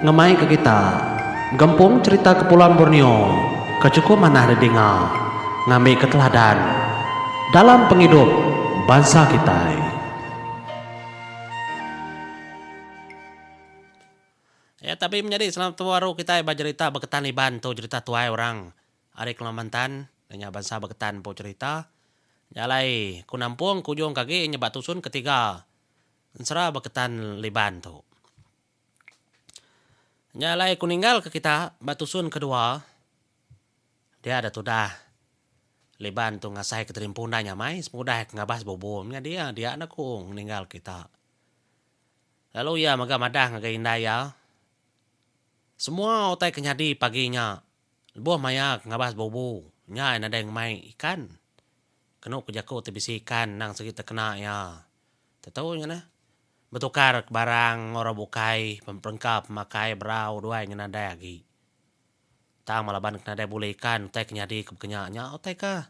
Ngemai ke kita gempung cherita Kepulauan Borneo ke chukup manah didinga ngambi ke teladan dalam pengidup bansa kitai. Ya tapi menyadi selamat betemu baru kitai ba jerita Beketan Iban tu jerita tuai orang ari Kalimantan nya bansa Beketan empu cherita. Nya alai ku nampung ku ujung ke agi nya ba tusun ketiga ensera Beketan Liban tu. Nya alai ku ninggal ke kita ba tusun kedua dia da tudah Liban tu ngasai ke terimpu enda nyamai sepengudah ke ngabas bubu nyadi dia enda ku ninggal kita. Lalu iya mega madah ngagai indai iya semua utai ke nyadi pagi nya lebuh maya ke ngabas bubu nya iya nadai ngemai ikan. Kenu ku jaku ti bisi ikan endang sigi tekena iya. Tentu nya neh. Betukar ke barang enggau orang bukai, perengka pemakai berau duai nya nadai agi. Tang meh laban ke nadai bulih ikan utai ke nyadi ke bekenya nya utai ke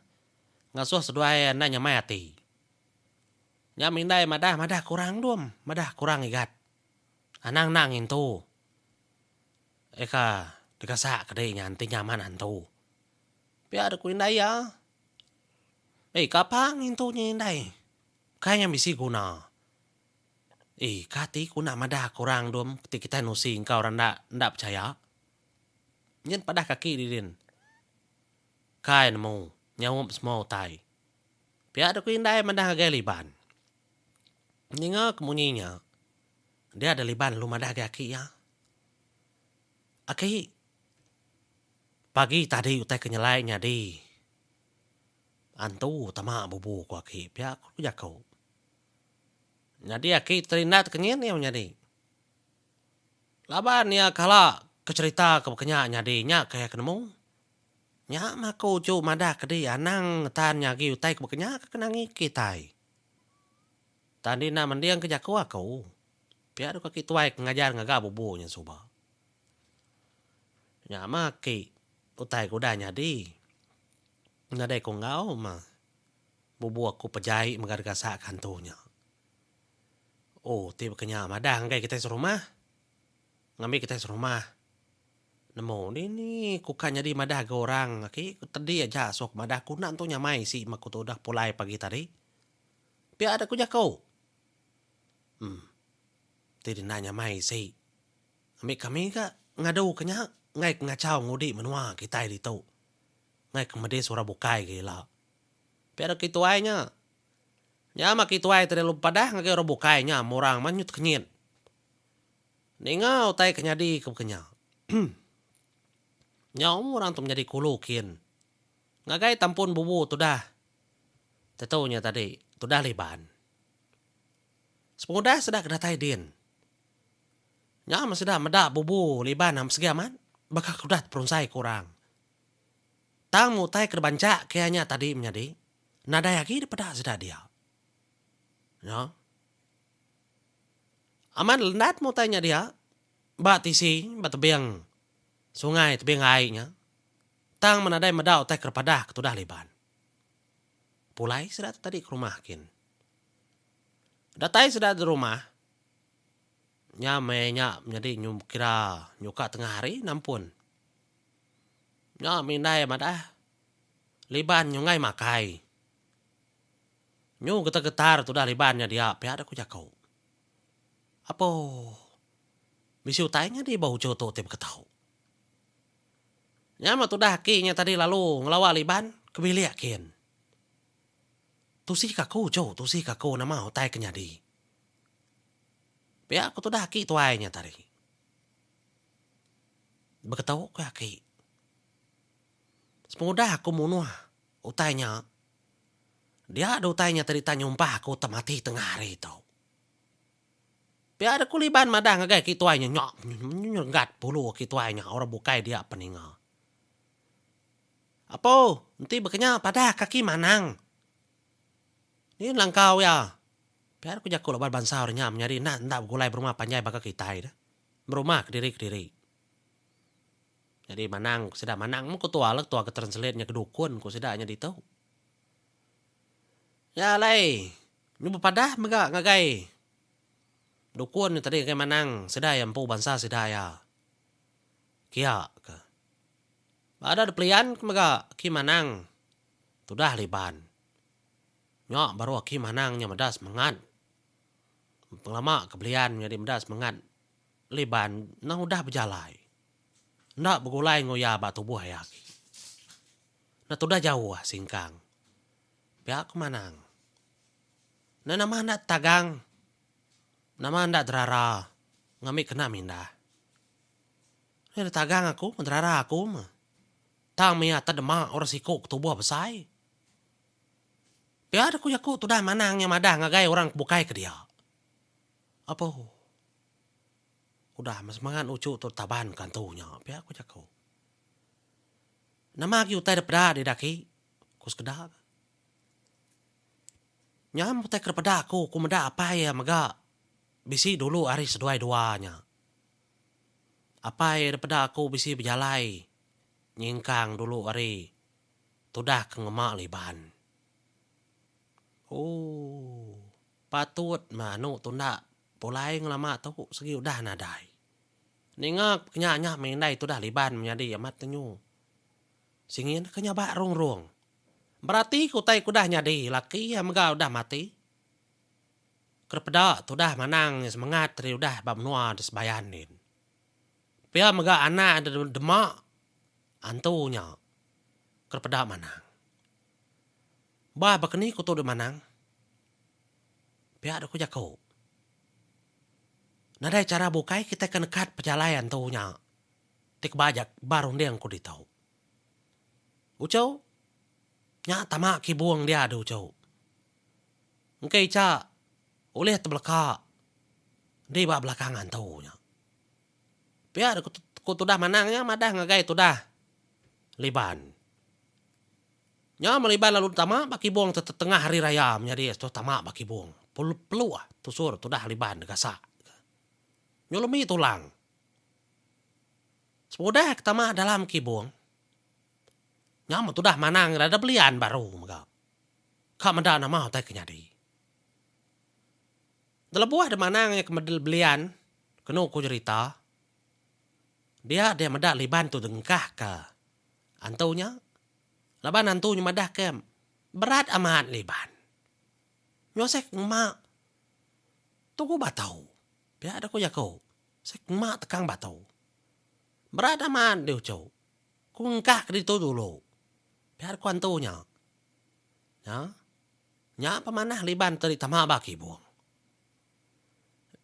ngasuh seduai enda nyamai ati. Nya mindai madah madah kurang dum, madah kurang igat. Anang enda ngintu. Eka digasak ke dei nya enti nya amat antu. Pia dek ku indai iya. Ei kapa ngintu nya indai. Kai nya bisi guna. Ii, kati ku enda madah ke orang dum ti kitai nusi engka orang enda enda pechaya. Nyin padah kaki didin. Kai nemu nyaup semua utai. Pia dek ku indai madah ngagai Liban. Ninga ke munyi nya, dia da Liban lalu madah ngagai aki iya. Aki, pagi tadi utai ke nyelai nyadi. Antu tama bubu ku aki pia ku jaku. Nyadi aki terinda tekenyit iya menyadi. Laban iya kala ke cherita ke baka nya nyadi nya ke iya ke nemu. Nya mah aku uchu madah ke di anang ngetan nya agi utai ke baka nya ke kenangi kitai. Tang di enda mending ke jaku aku. Pia duk aki tuai ke ngajar ngaga bubu nya suba. Nya mah aki utai ke udah nyadi. Nadai ku enggau mah bubu aku pejai mega digasak ke antu nya. Oh ti baka nya madah ngagai kitai serumah. Ngambi kitai serumah nemu dini ku ka nyadi madah ga orang aki tedi aja suah ku madah ku enda entu nyamai isi meh ku tu udah pulai pagi tadi. Pia da ku jaku. Em ti enda nyamai isi. Ambi kami ga ngadu ke nya enggai ke ngachau ngudi menua kitai ditu. Enggai ke medis orang bukai ga ila. Pia deka tuai nya. Nya mah tuai tadi lalu bepadah ngagai orang bukai nya meh orang mah nyu tekenyit. Ninga utai ke nyadi ke baka nya. Nyau meh orang tu menyadi kulu kin. Ngagai tampun bubu tudah tetu nya tadi tudah liban. Sepengudah sida ke datai din. Nya meh sida meda bubu liban am segi amat baka ke udah teperunsai ke orang. Tang meh utai ke dibanchak ke iya nya tadi menyadi nadai agi dipeda sida dia. Nya. Amat lendat meh utai nya dia ba tisi ba tebing sungai tebing ai nya. Tang meh nadai meda utai ke dipadah ke tudah liban. Pulai sida tu tadi ke rumah kin. Datai sida di rumah. Nya meh nya menyadi nyu kira nyuka tengah hari nampun. Nya meh indai madah liban nyunggai makai. Nyu getar-getar tudah liban nya dia pia deh ku jaku. Apo bisi utai nyadi ba uchu tu ti beketau. Nya meh tudah aki nya tadi lalu ngelawa liban ke bilik kin. Tusi ka aku uchu tusi ka aku nama utai ke nyadi. Pia ku tudah aki tuai nya tadi. Beketu ku aki. Sepengudah aku munuh utai nya, dia da utai nya tadi tak nyumpah aku tak mati tengah hari tu. Pia da ku Liban madah ngagai aki tuai nya nya nyerenggat bulu aki tuai nya orang bukai dia peninga. Apo enti baka nya padah kaki manang. Ni langkau iya. Pia ku jaku laban bansa orang nya menyadi enda enda begulai berumah panjai baka kitai deh. Berumah kediri kediri. Nyadi manang ku sida manang meh ku tua lah tua ke translate nya ke dukun ku sida nya ditu. Nya alai nyu bepadah mega ngagai dukun nya tadi ngagai manang sida iya empu bansa sida iya. Kia ke. Ba da pelian ke mega aki manang tudah liban. Nya baru aki manang nya meda semengat. Pengelama ke belian nyadi meda semengat liban endang udah bejalai. Enda begulai enggau iya ba tubuh iya agi. Enda tudah jauh singkang. Pia ku manang. Enda nama enda tagang. Nama enda derara ngambi kena mindah. Enda tagang aku derara aku meh. Tang mih iya tedema orang siku ke tubuh besai. Pia deh ku jaku tudah manang nya madah ngagai orang ke bukai ke dia. Apo. Udah meh semangat uchu tu taban ke antu nya pia ku jaku. Nama agi utai da peda dih daki? Ku sekeda. Nya meh utai ke peda aku, ku meda apai iya mega bisi dulu ari seduai dua nya. Apai iya da peda aku bisi bejalai nyingkang dulu ari tudah ke ngema liban. Ooh patut meh anu tunda pulai ngelama tu segi udah nadai. Ninga ke nya nya meh indai tudah liban menyadi amat tenyu. Singin ke nyabak rung-rung. Berati ke utai ke udah nyadi laki iya mega udah mati. Ke peda tudah manang nya semengat ri udah ba menua de sebayan din. Pia mega anak de dema antu nya ke peda manang. Bah baka ni ku tu deh manang. Pia deh ku jaku. Nadai chara bukai kitai ke nekat pejalai antu nya ti ke ba aja ba runding ku ditu. Uchu nya tama kibung dia deh uchu. Engka icha ulih tebeleka di ba belakang antu nya. Pia ku tudah manang nya madah ngagai tudah Liban. Nya meh Liban lalu tama ba kibung tetengah hari raya menyadi tu tama ba kibung. Peluh tusur tudah Liban gasak. Nyu lemi tulang. Sepengudah ke tama dalam kibung nya meh tudah manang ira da belian baru mega. Ka meda nama utai ke nyadi. Lebuh da manang iya ke medel belian kenu ku jerita dia deh meda liban tu dengkah ka antu nya laban antu nya madah ke berat amat liban. Nyau sek ngema tugu batu pia deh ku jaku sek ngema tekang batu. Berat amat deh uchu ku ngengkah ke ditu dulu pia deh ku antu nya. Nya. Nya pemanah liban tadi tama ba kibung.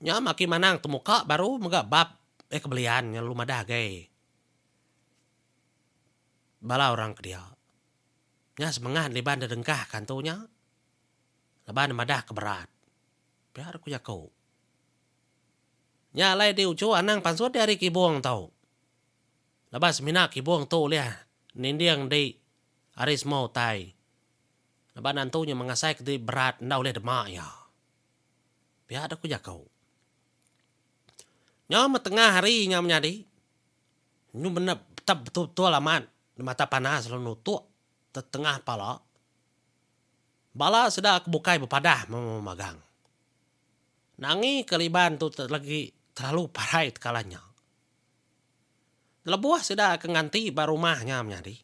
Nya maki manang temuka baru mega bab eh kebelian nya lalu madah agai bala orang ke dia. Nya semengat liban dedengkah ke antu nya laban ne madah ke berat. Pia ku jaku. Nya alai di uchu anang pansut di ari kibung tu. Laban semina kibung tu ulih ninding di ari semua utai. Laban antu nya mengasai ke diri berat enda ulih dema iya. Pia deh ku jaku. Nyau meh tengah hari nya menyadi. Nyu mene betap betul-betul amat mata panas lalu nutuk tetengah pala. Bala sida ke bukai bepadah memagang. Nangi ke liban tu lagi terlalu parai tekala nya. Lebuh sida ke nganti ba rumah nya menyadi.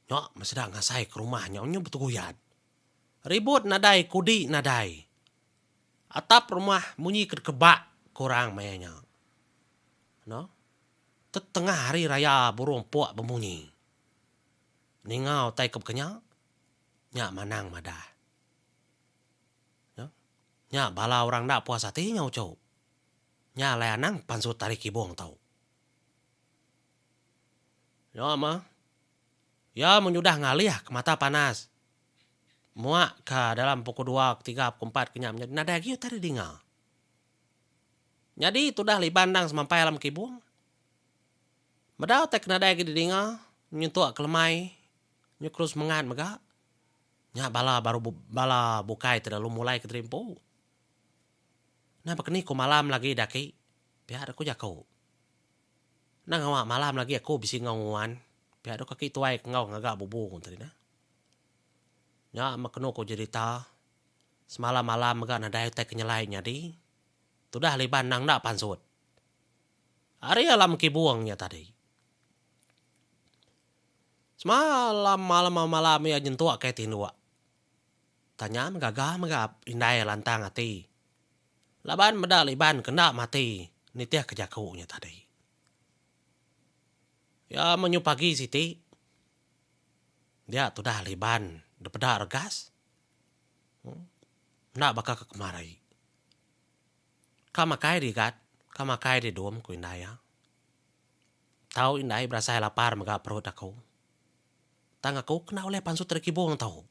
Nya meh sida ngasai ke rumah nya nyu beteguyat. Ribut nadai kudi nadai. Atap rumah munyi ke dikebak ke orang maya nya. No. Tetengah hari raya burung pok bemunyi. Ninga utai ke baka nya, nya manang madah. Nya, nya bala orang enda puas ati nya uchu. Nya alai anang pansut ari kibung tu. Nya mah. Iya menyudah ngalih ke mata panas. Muak ka dalam pukul dua, pukul tiga, pukul empat ke nya menyadi nadai agi utai didinga. Nyadi tudah liban endang semampai alam kibung. Meda utai ke nadai agi didinga nyentuk ke lemai nyu kelu semengat mega. Nya bala baru bala bukai ti lalu mulai ke diri empu. Nah baka ni ku malam lagi daki pia deh ku jaku. Enda ngawa malam lagi aku bisi enggau nguan pia dok aki tuai ke enggau ngaga bubu ku tadi nah. Nya meh kenu ku jerita semalam malam mega nadai utai ke nyelai nyadi tudah liban endang enda pansut. Ari alam kibung nya tadi. Semalam malam malam iya nyentuk kai tinduk. Tanya meh gaga mega indai lantang ati. Laban meda liban ke enda mati nitihka jaku nya tadi. Iya menyu pagi siti dia tudah liban dipeda regas enda baka ke kemari. Ka makai digat, ka makai didum ku indai iya. Tau indai berasai lapar mega perut aku. Tang aku kena ulih pansut ari kibung tu.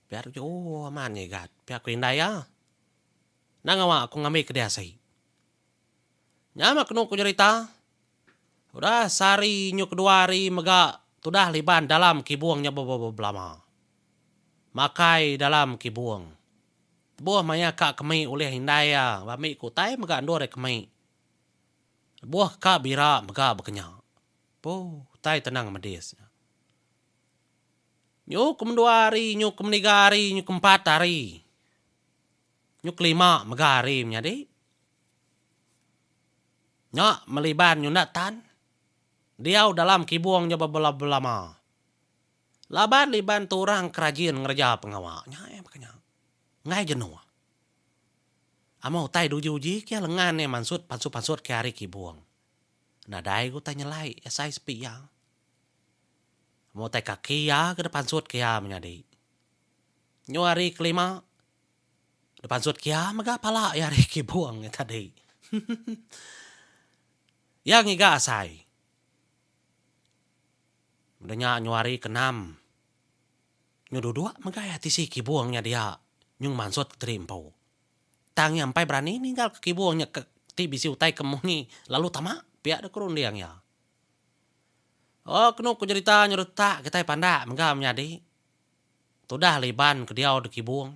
Pia tu oh amat nya igat. Pia ku indai iya. Enda ngawa aku ngambi ke diasi. Nya meh kenu ku jerita. Udah sehari nyu kedua hari mega tudah liban dalam kibung nya bebelama. Makai dalam kibung. Lebuh maya ka kemi ulih indai iya bambi ku utai mega endur iya kemi. Lebuh ka bira mega bekenya. Puh utai tenang medis nya. Nyu ke mendua hari, nyu ke meniga hari, nyu ke empat hari. Nyu kelima mega hari menyadi. Nya meliban nyu enda tan. Diau dalam kibung nya bebela-belama. Laban liban tu orang ke rajin ngereja pengawa nya iya baka nya. Enggai jenuh. Amu utai diuji-uji ke iya lengan iya mansut pansut-pansut ke ari kibung. Nadai ga utai nyelai asai sepi iya. Amu utai kaki iya ke dipansut ke iya menyadi. Nyu hari kelima, dipansut ke iya mega pala iya ari kibung nya tadi. Iya ngiga asai. Meda nya nyu hari keenam, nyu duduk mega iya tisi kibung nya dia nyu ngemansut ke diri empu. Tang iya empai berani ninggal ke kibung nya ke ti bisi utai ke munyi lalu tama pia deh ku runding iya. Oh kenu ku jerita nyeretak kitai pandak mega menyadi. Tudah liban ke diau di kibung.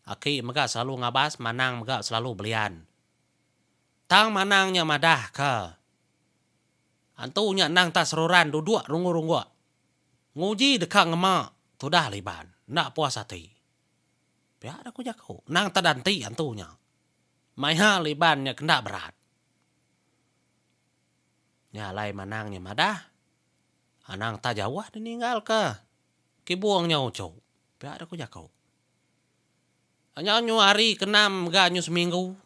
Aki mega selalu ngabas manang mega selalu belian. Tang manang nya madah ke antu nya endang tak seruran duduk runggu-rungguk nguji deka ngema tudah liban enda puas ati. Pia da ku jaku endang tak danti antu nya. Maya liban nya kenda berat. Nya alai manang nya madah, anang tak jauh dininggalka kibung nya uchu, pia deh ku jaku. Nyau nyu hari ke enam mega nyu seminggu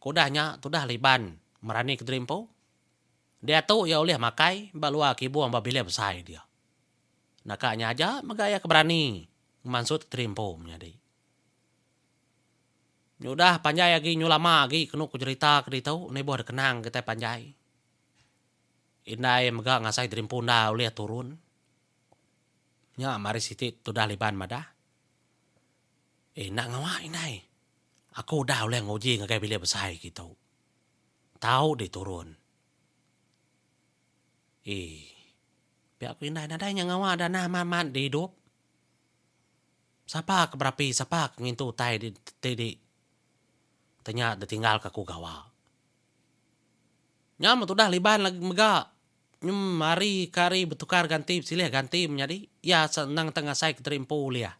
ke udah nya tudah Liban merani kediri empu. Diatu iya ulih makai ba luar kibung ba bilik besai dia. Naka nya aja mega iya ke berani ngemansut kediri empu menyadi. Nyudah panjai agi nyu lama agi kenu ku jerita ke ditu nibuh dikenang kitai panjai. Indai mega ngasai diri empu enda ulih turun. Nya mari siti tudah Liban madah. Eh enda ngawa indai. Aku udah ulih nguji ngagai bilik besai kitu. Tau diturun. Eii. Pia ku indai nadai nya ngawa dana amat-amat diidup. Sapa ke berapi sapa ke ngintu utai di ti di ti nya ditinggalka aku gawa. Nya meh tudah liban lagi mega nyem hari ke hari betukar ganti besilih ganti menyadi iya senang te ngasai kediri empu ulih.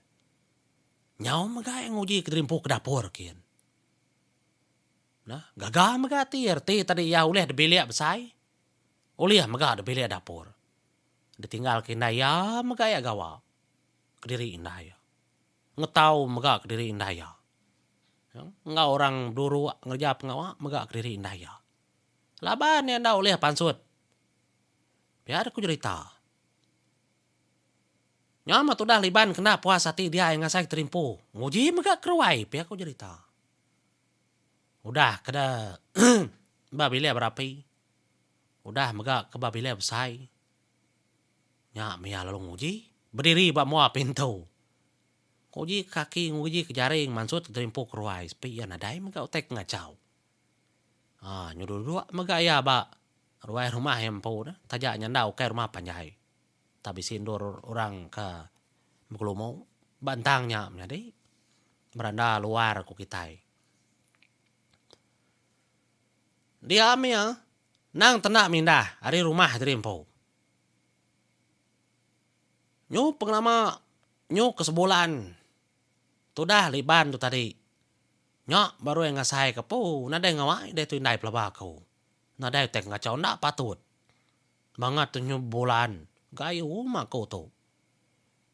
Nyau mega iya nguji kediri empu ke dapur kin. Nah gaga mega ati reti tadi iya ulih dibilik besai ulih mega dibilik dapur. Ditinggalka indai iya mega iya gawa. Kediri indai iya. Ngetau mega kediri indai iya. Enggau orang beduruk ngereja pengawa mega kediri indai iya. Laban iya enda ulih pansut. Pia deh ku jerita. Nya meh tudah Liban kena puas ati dia iya ngasai terimpu. Nguji mega keruai pia ku jerita. Udah ke deh ba bilik berapi. Udah mega ke ba bilik besai. Nya mih iya lalu nguji bediri ba mua pintu. Nguji ke kaki nguji ke jaring mansut ke terimpu ke ruai sepi iya nadai mega utai ke ngachau. Haa nyu duduk mega iya ba ruai rumah iya empu ne taja nya enda ukai rumah panjai. Tak bisi endur orang ke begelumu ba entang nya menyadi beranda luar ku kitai. Dia mih iya endang tenda mindah ari rumah diri empu. Nyu pengelama nyu ke sebulan tudah liban tu tadi nya baru iya ngasai ke pu nadai ngawa deh tu indai pelaba aku. Nadai utai ke ngachau enda patut. Bangat tu nyu bulan. Gayu mah aku tu.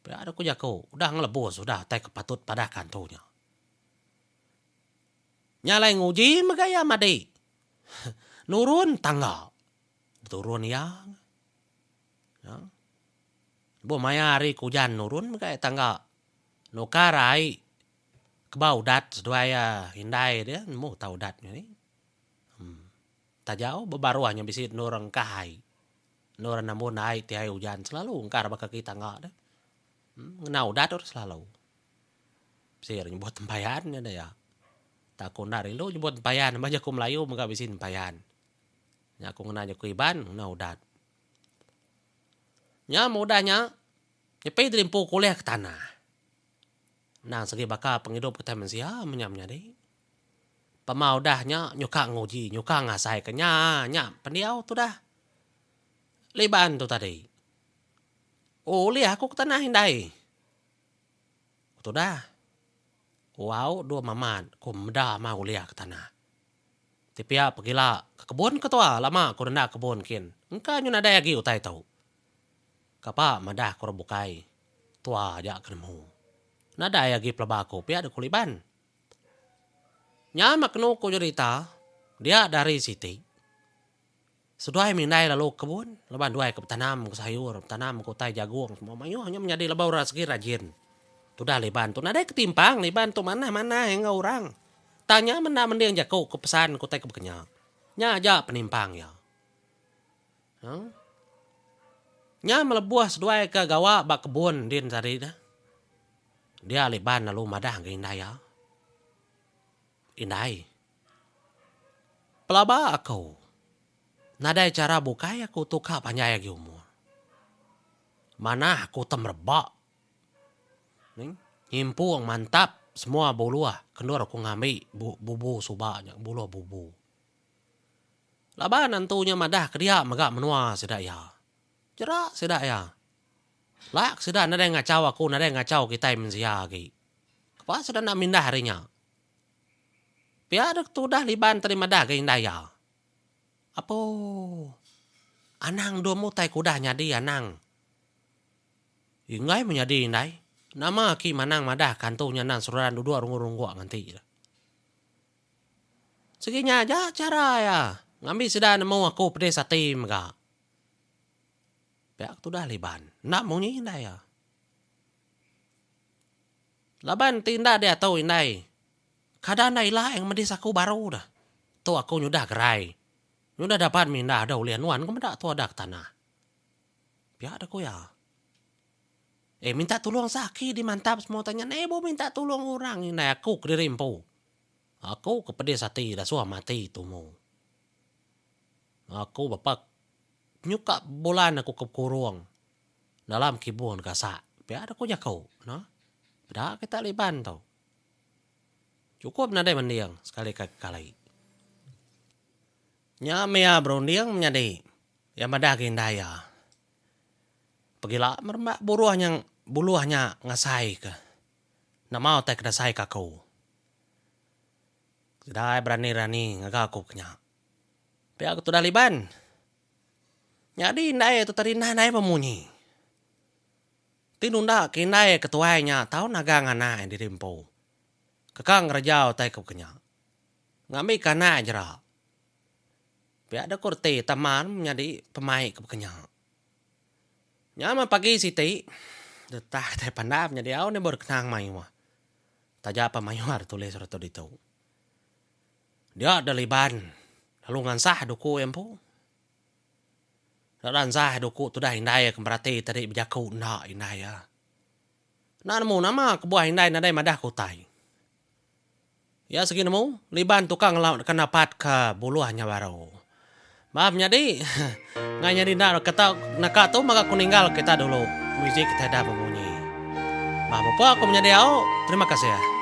Pia deh ku jaku, udah ngelebus udah utai ke patut padah ke antu nya. Nya alai nguji mega iya madi. Nurun tangga. Beturun iya. Lebuh maya hari ke ujan nurun mega iya tangga. Nukar ai keba udat seduai iya indai dia nemu tau udat nya ni. Tajau bebaruh nya bisi endur engkah ai. Endur nambun ai ti ai ujan selalu engkah ba kaki tangga deh. Ngena udat tu selalu. Bisi ira nyebut tempayan nya deh iya. Tak aku enda rindu nyebut tempayan ba jaku Melayu mega bisi tempayan. Nya aku ngena jaku Iban ngena udat. Nya mudah nya nyepi diri empu kulih ke tanah. Endang segi baka pengidup kitai mensia menya menyadi. Pama udah nya nyuka nguji nyuka ngasaika nya nya pendiau tudah liban tu tadi. Ulih aku ke tanah indai. Ku tudah. Wau dua mamat ku meda mah ulih ke tanah. Ti pia pegila ke kebun ke tua lama ku nenda kebun kin engka nyu nadai agi utai tu. Kapa madah ke orang bukai tua aja ke nemu. Nadai agi pelaba aku pia deh ku Liban. Nya meh kenu ku jerita dia dari siti. Seduai mindai lalu ke kebun laban duai ke betanam ke sayur betanam ke utai jagung semua mayuh nya menyadi laban orang segi rajin. Tudah Liban tu nadai ketimpang Liban tu manah manah enggau orang. Tang nya menda mending jaku ke pesan ke utai ke bekenya. Nya aja penimpang iya. Nya melebuh seduai ke gawa ba kebun din tadi dah. Dia Liban lalu madah ngagai indai iya. Indai. Pelaba aku, nadai chara bukai aku tu ka panjai agi umur. Manah aku temereba. Nyimpung mantap semua buluh ke endur aku ngambi bubu suba nya, buluh bubu. Laban antu nya madah ke dia mega menua sida iya. Jera sida iya. Lak sida nadai ngachau aku nadai ngachau kitai mensia agi. Kepa sida enda mindah ari nya. Pia dek tudah Liban tadi madah ga indai iya. Apo. Anang dom utai ke udah nyadi anang. Enggai meh nyadi indai. Nama aki manang madah ke antu nya endang seruran duduk rungguk-rungguk nganti. Sigi nya aja chara iya ngambi sida nemu aku pedis ati mega. Pia ke tudah Liban enda munyi indai iya. Laban ti enda diatu indai kada enda ila iya ngemedis aku baru dah. Tu aku nyudah gerai. Nyudah dapat mindah dah ulih nuan ke meda tu ada ke tanah. Pia deh ku iya. Eh minta tulung saki di mantap semua tanya nebo minta tulung orang indai aku kediri empu. Aku ke pedis ati dasuh mati tumu. Aku bepak nyuka bulan aku ke bekurung dalam kibung gasak pia deh ku jaku noh. Peda kita liban tu. Chukup nadai mending sekali ke kali. Nya meh iya berunding menyadi iya madah ga indai iya. Pegila merembak buruh nya buluh nya ngasai ke nama utai ke dasai ke aku. Sida ai berani-rani ngaga aku ke nya. Pia ke tudah Liban. Nyadi indai tu tadi endai bemunyi. Ti nunda ke indai ke tuai nya tau nagang anak diri empu. Keka ngereja utai ke baka nya. Ngambi ke anak jera. Pia deh ku reti taman menyadi pemai ke baka nya. Nya meh pagi siti detah kitai pandai menyadi au ne berekenang mayuh. Taja pan mayuh ari tulis orang tu ditu. Dia deh Liban lalu ngansah duku iya empu. Enda lansah duku tudah indai iya ke merati tadi bejaku enda indai iya. Enda nemu nama kebuah indai nadai madah ke utai. Iya segi nemu, Liban tukang ke napatka buluh nya baru. Ba menyadi, ngai nyadi enda keta naka tu mega ku ninggal kita dulu. Muzik kitai dah bemunyi. Ba mupuk aku menyadi au. Terima kasih.